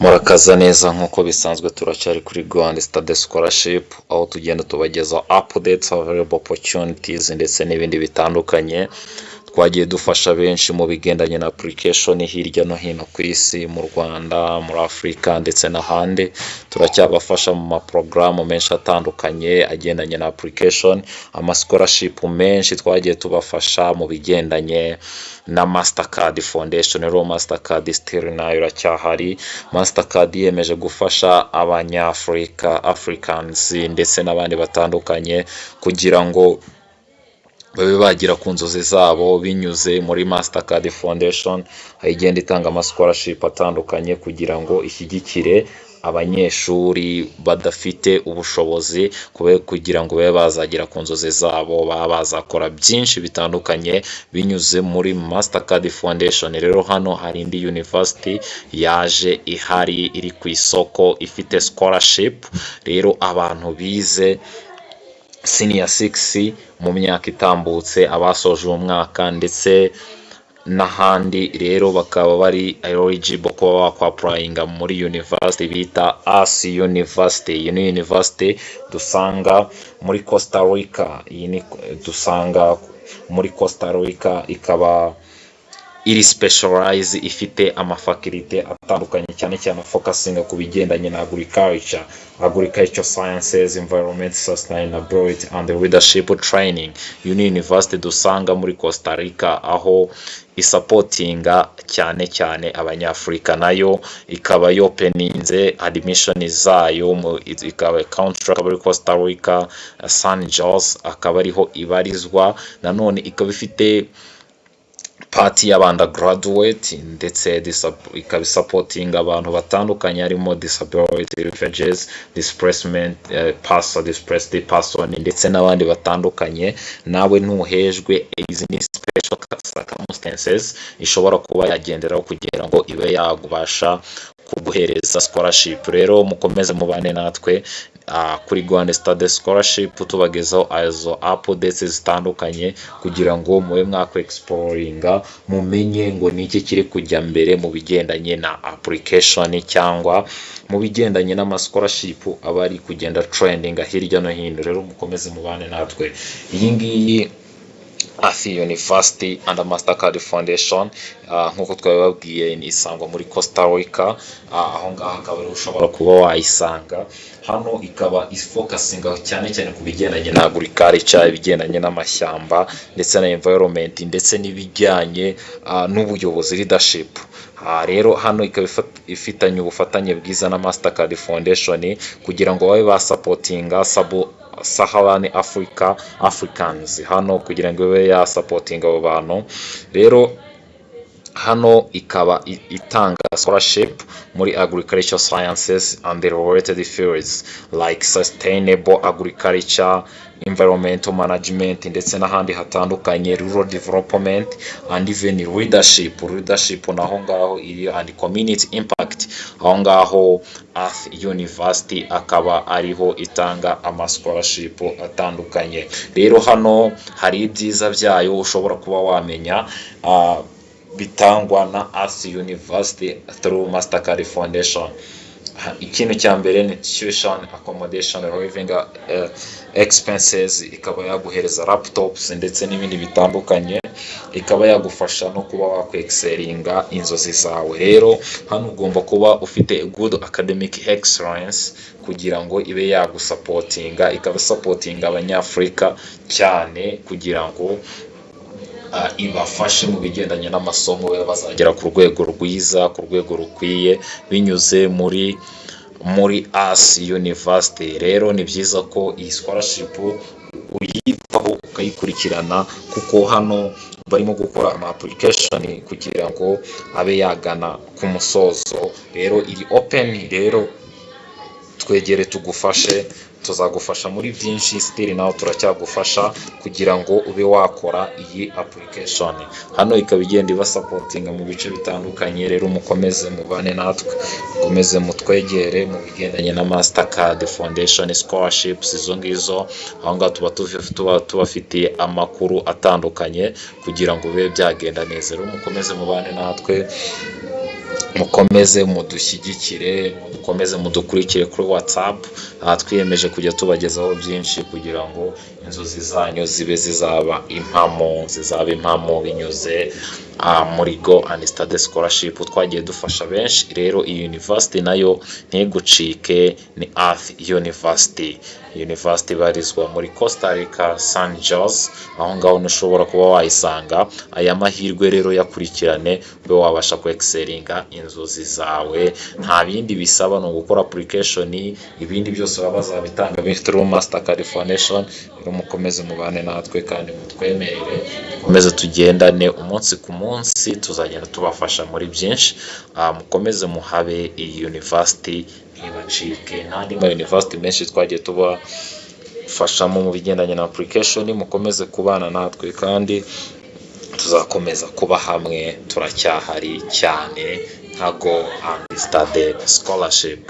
Murakaza neza. Nk'uko bisanzwe, turacyari kuri Rwanda Study Scholarship, aho tugenda tubagezaho updates, available opportunities ndetse n'ibindi bitandukanye. Twagiye dufasha benshi mu bigendanye na application hirya no hino ku isi, mu Rwanda, muri Afurika ndetse n'ahandi. Turacyabafasha mu maporogaramu menshi atandukanye agendanye na application, ama scholarship menshi twagiye tubafasha mu bigendanye na Mastercard Foundation. Rero Mastercard still nayo iracyahari. Mastercard yiyemeje gufasha Abanyafurika, Africans ndetse n'abandi batandukanye kugira ngo babe bagera ku nzozi zabo binyuze muri Mastercard Foundation, aho igenda itanga ama scholarship atandukanye kugira ngo ishyigikire abanyeshuri badafite ubushobozi, kugira ngo babe bazagera ku nzozi zabo, baba bazakora byinshi bitandukanye binyuze muri Mastercard Foundation. Rero hano hari indi university yaje ihari, iri ku isoko, ifite scholarship. Rero abantu bize senior six mu myaka itambutse, abasoje uwo mwaka ndetse n'ahandi, rero bakaba bari eligible kuba bakwapplyinga muri university bita Earth University. Iyi ni university dusanga muri Costa Rica. Iyi ni dusanga muri Costa Rica, ikaba iri specialize, ifite amafaculty atandukanye, cyane cyane focusinga ku bigendanye na agriculture, agriculture sciences, environment, sustainability and leadership training. Iyi ni university dusanga muri Costa Rica, aho isupportinga cyane cyane Abanyafurika. Nayo ikaba yopeninze admission zayo, ikaba country akaba ari Costa Rica, San Jose akaba ariho ibarizwa. Nanone ikaba ifite part y'aba undergraduate, ndetse ikaba isupportinga abantu batandukanye harimo disability, refugees, displacement person, displaced person ndetse n'abandi batandukanye. Nawe ntuhejwe. Izi ni special circumstances ishobora kuba yagenderaho kugira ngo ibe yabasha kuguhereza scholarship. Rero mukomeze mubane natwe kuri Rwanda Study Scholarship, tubagezaho izo updates zitandukanye kugira ngo mube mwakwe exploringa, mumenye ngo ni iki kiri kujya mbere mu bigendanye na application cyangwa mu bigendanye n'ama scholarship aba ari kugenda trending hirya no hino. Rero mukomeze mubane natwe. Iyi ngiyi Earth University and Mastercard Foundation, nk'uko twabibabwiye, ni isangwa muri Costa Rica. Aho ngaho akaba ariho ushobora kuba wayisanga. Hano ikaba ifocusinga cyane cyane ku bigendanye na agriculture, ibigendanye n'amashyamba ndetse na environment, ndetse n'ibijyanye n'ubuyobozi, leadership. Rero hano ikaba ifitanye ubufatanye bwiza na Mastercard Foundation kugira ngo babe basupportinga Sub Saharan Africa, Africans hano, kugira ngo ibe yasupportinga abo bantu. Rero hano ikaba itanga scholarship muri agriculture sciences and the related fields like sustainable agriculture, environmental management ndetse n'ahandi hatandukanye, rural development and even leadership. Leadership naho ngaho iri, and community impact. Aho ngaho Earth University akaba ariho itanga ama scholarship atandukanye. Rero hano hari ibyiza byayo ushobora kuba wamenya, bitangwa na Earth University through Mastercard Foundation. Ikintu cya mbere ni tuition, accommodation, living expenses, ikaba yaguhereza laptops ndetse n'ibindi bitandukanye, ikaba yagufasha no kuba wakwexcelinga inzozi zawe. Rero hano ugomba kuba ufite good academic excellence kugira ngo ibe yagusupportinga. Ikaba isupportinga Abanyafurika cyane kugira ngo ibafashe mu bigendanye n'amasomo, babe bazagera ku rwego rwiza, ku rwego rukwiye, binyuze muri Earth University. Rero ni byiza ko iyi scholarship uyitaho, ukayikurikirana, kuko hano barimo gukora ama application kugira ngo abe yagana ku musozo. Rero iri open. Rero twegere tugufashe, tuzagufasha muri byinshi. Still nawe turacyagufasha kugira ngo ube wakora iyi application. Hano ikaba igenda ibasupportinga mu bice bitandukanye. Rero mukomeze mubane natwe, mukomeze mutwegere mu bigendanye na Mastercard Foundation scholarships, izo ngizo. Aho ngaho tuba tubafitiye amakuru atandukanye kugira ngo bibe byagenda neza. Rero mukomeze mubane natwe. Mukomeze mudushyigikire, mukomeze mudukurikire kuri WhatsApp. Aha twiyemeje kujya tubagezaho byinshi kugira ngo inzozi zanyu zibe zizaba impamo, zizaba impamo binyuze muri Go and Study Scholarship. Twagiye dufasha benshi. Rero iyi university nayo ntigucike, ni Earth University, university ibarizwa muri Costa Rica, San Jose. Aho ngaho ntushobora kuba wayisanga. Aya mahirwe rero yakurikirane, ube wabasha ku excellinga inzozi zawe. Nta bindi bisaba, ni ugukora application, ibindi byose baba bazabitanga through Mastercard Foundation. Rero mukomeze mubane natwe kandi mutwemerere dukomeze tugendane umunsi ku munsi, tuzagenda tubafasha muri byinshi. Mukomeze muhabe, iyi university ntibacike. N'andi ma university menshi twagiye tubafashamo mu bigendanye na application. Mukomeze kubana natwe kandi tuzakomeza kuba hamwe, turacyahari cyane nka Go and Study Scholarship.